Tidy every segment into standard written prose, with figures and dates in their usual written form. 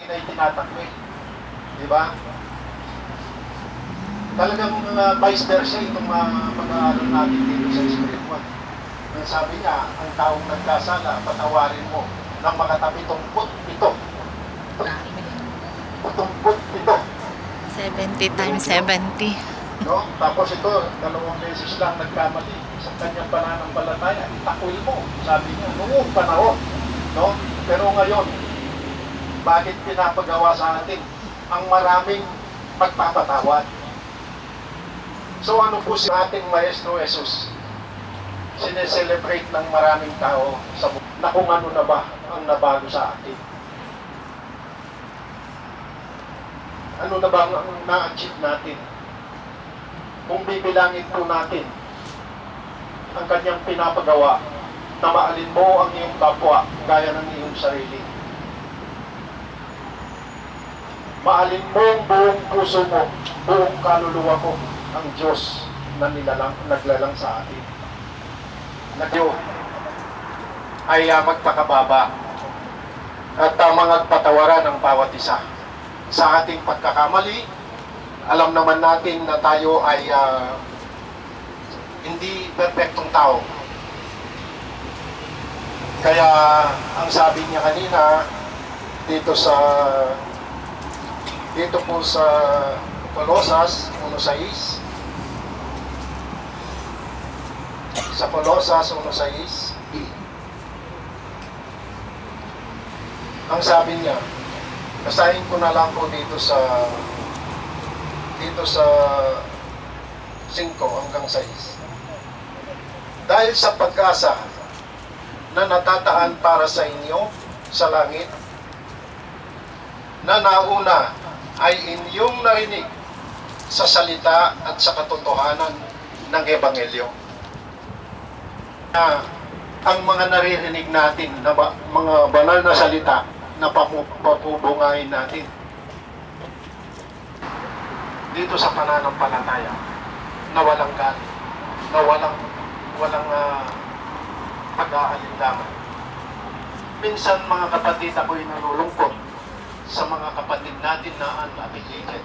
ay tinatakwi. Di ba? Talagang vice versa itong pag-aaral natin dito sa spiritual. Ang sabi niya, ang taong nagkasala, patawarin mo ng makatabi 77. 77. 70 times 70. No? Tapos ito, 2 beses lang nagkamali sa kanyang pananampalataya. Itakwil mo, sabi niya, noong panahon. No? Pero ngayon, bakit pinapagawa sa atin ang maraming magpapatawad? So ano po si ating Maestro Jesus? Sineselebrate ng maraming tao sa mundo na kung ano na ba ang nabago sa atin. Ano na ba ang na-achieve natin? Kung bibilangin po natin ang kanyang pinapagawa na maalin mo ang iyong kapwa gaya ng iyong sarili. Maalin mo ang buong puso mo, buong kaluluwa ko ang Diyos na naglalang sa atin. Na Diyos ay magpakababa at magpatawaran ng bawat isa. Sa ating pagkakamali, alam naman natin na tayo ay hindi perfectong tao. Kaya ang sabi niya kanina dito po sa Colosas 1:6, sa Colosas 1:6, ang sabi niya, basahin ko na lang po dito sa 5 hanggang 6. Dahil sa pag-asa na natataan para sa inyo sa langit, na nauna ay inyong narinig sa salita at sa katotohanan ng Ebanghelyo. Ang mga naririnig natin na mga banal na salita na papubungahin natin dito sa pananampalataya na walang galit, na walang pag-aalinlangan. Minsan mga kapatid, ako'y nalulungkot sa mga kapatid natin na unaffiliated.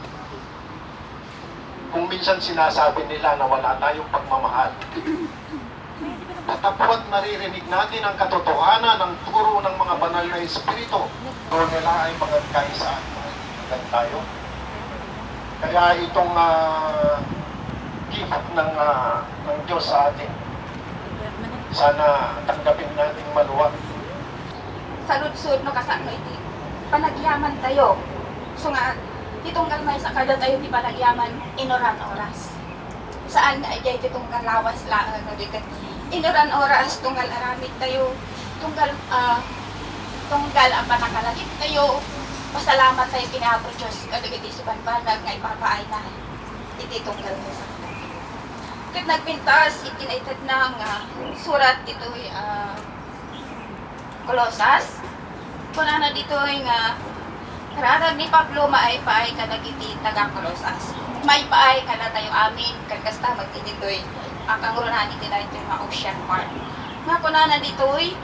Kung minsan sinasabi nila na wala tayong pagmamahal, tatapot naririnig natin ang katotohanan ng turo ng mga banal na espiritu. Turo nila ay mga kaisaan, mga tayo. Kaya itong gift ng Diyos sa atin, sana tanggapin natin maluwag. Sa lutsod no kasano iti panagyaman tayo. So nga itong kalmay sa kada tayo di panagyaman inoran oras. Saan nga ay itong kalawas la dito. Inoran oras tunggal aramid tayo. Tunggal ang panakalagit tayo. Pasalamat tayo kinapo Diyos kadagiti suban banag nga ipapaay na iti tunggal mo sa kat nagpintas itinaitad ng surat dito'y Colosas. Kuna na dito'y nga kararag ni Pablo maay-paay kadagiti taga Colosas. May paay kana tayo amin kagkasta magtititoy ang kangurunan iti na ito'y ocean part. Nga kuna na dito'y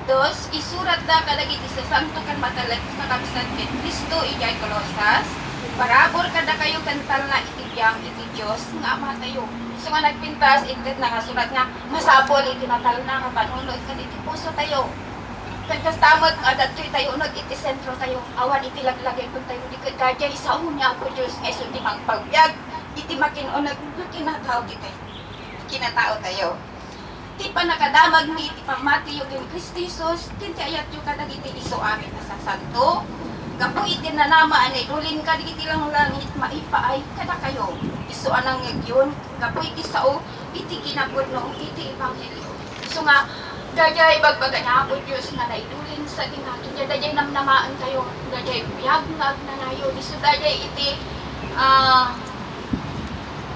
dos, isurat na kadagiti sa santo kan matalag nakabsat ket Kristo ijay Colosas. Parabor kada kayo kantal na itibiyang iti Diyos nga ama tayo. So nga nagpintas, itit na kasulat nga masapol iti natal na kapanunod kaditi puso tayo. Pagkastamot adatoy tayo unog iti sentro tayo. Awan iti laglagay kung tayo di kadya isa unya po Diyos ay iti magpagbiag iti makinunag kinatao kinatao tayo. Ti pa nakadamag ni iti pamati yung Kristo Jesus, tinti ayat yung kadagiti iso amin na sa santo. Kapo iti nanama anay dulin ka digiti lang langit maipaay kada kayo. Iso anang yun, kapo iti sao iti kinapod noong iti ebanghelyo. So nga dayay bagbaga niya po Diyos na naidulin sa ginagin niya. Dayay namnamaan kayo, dayay biyag nga agnanayo. Iso dayay iti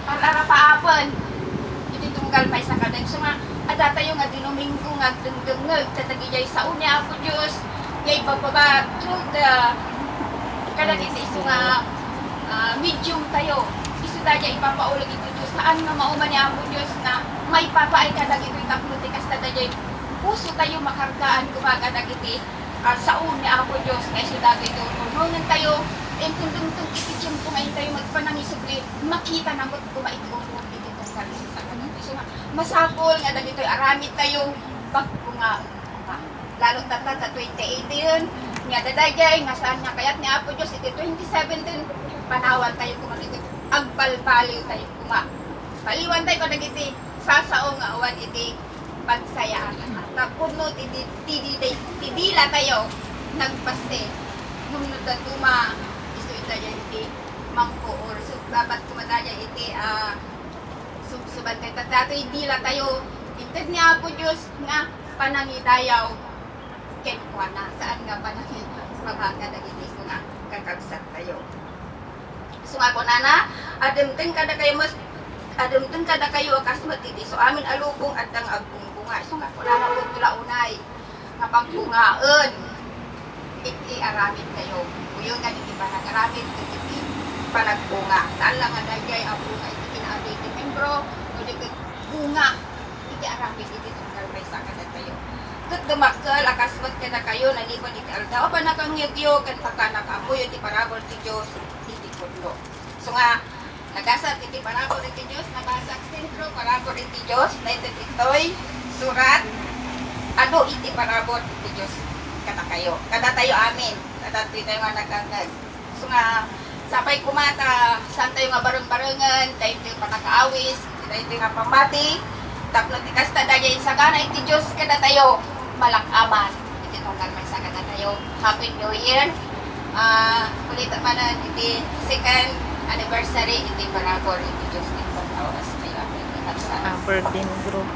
pararapaapan iti tunggal may sa kadag. So nga ada tayo nga dinuminggo nga dengdengeg tatagijay sa unya po Diyos ngay pagbaba through the kadagiti iso nga medium tayo iso daya ipapaulag ito Diyos saan nga mauman niya po Diyos na may papaay kadagiti tapno ti kasta dayay puso tayo makargaan kumaga dagiti saon ni Apo Diyos kay sudagay ito. Nung tayo, yung kundong ititiyong po ngayon tayo magpanangisugli, makita na mo't kumaitong ito kung kalit sa kanito. So, masapol nga na dito'y aramid tayo pagpunga. Lalo tata sa 2018 yun, nga dadagay, nga saan nga kayat ni Apo Diyos, iti 2017, panawan tayo kumalit, agbalbaliw tayo kuma. Paliwan tayo kung nagiti, sasaong nga awan iti pagsayaan. Tapos no, tidila tayo, nagpase, nung nagdaduma, iso ita dyan iti, mangko, or so, dapat kumadaya iti, subsuban tayo, tato, idila tayo, intad ni Apo Diyos, nga panangidayaw, kenkwa na, saan nga panangin, mabaga na iti, so nga, kakabsat tayo. So nga po nana, ademten kada kayo mas ademten kada kayo akas matiti. So amin alubong at ang agbungbunga. So nga po nana po tula unay nga pagbungaen. Iti aramid kayo. Uyon nga iti panag-aramid iti panagbunga. Saan lang nga dagay ang bunga iti kinaadi iti membro, iti bunga iti aramid iti tungkal may sakad tayo. Kat dumakal akasmat kada kayo nalipad iti aldaw pa nakangyagiyo kan pakanakamoy iti parabol ti Dios. So nga, nagasat iti parabol iti Diyos, nabasak sentro parabol iti Diyos, na ito'y surat, ano iti parabol iti Diyos, kata kayo. Kada tayo amin, kada tayo nga nagkagad. So nga, sapay kumata, saan tayo nga bareng-barengan, tayo tayo panakaawis, tayo tayo nga pamati, tapno ti kasta daya sa kana iti Diyos, kada tayo malakaman, iti tunggal may sa kada tayo. Happy New Year! Kulit man iti second anniversary iti parabol iti Diyos iti pagtawas kayo aking Birthday group.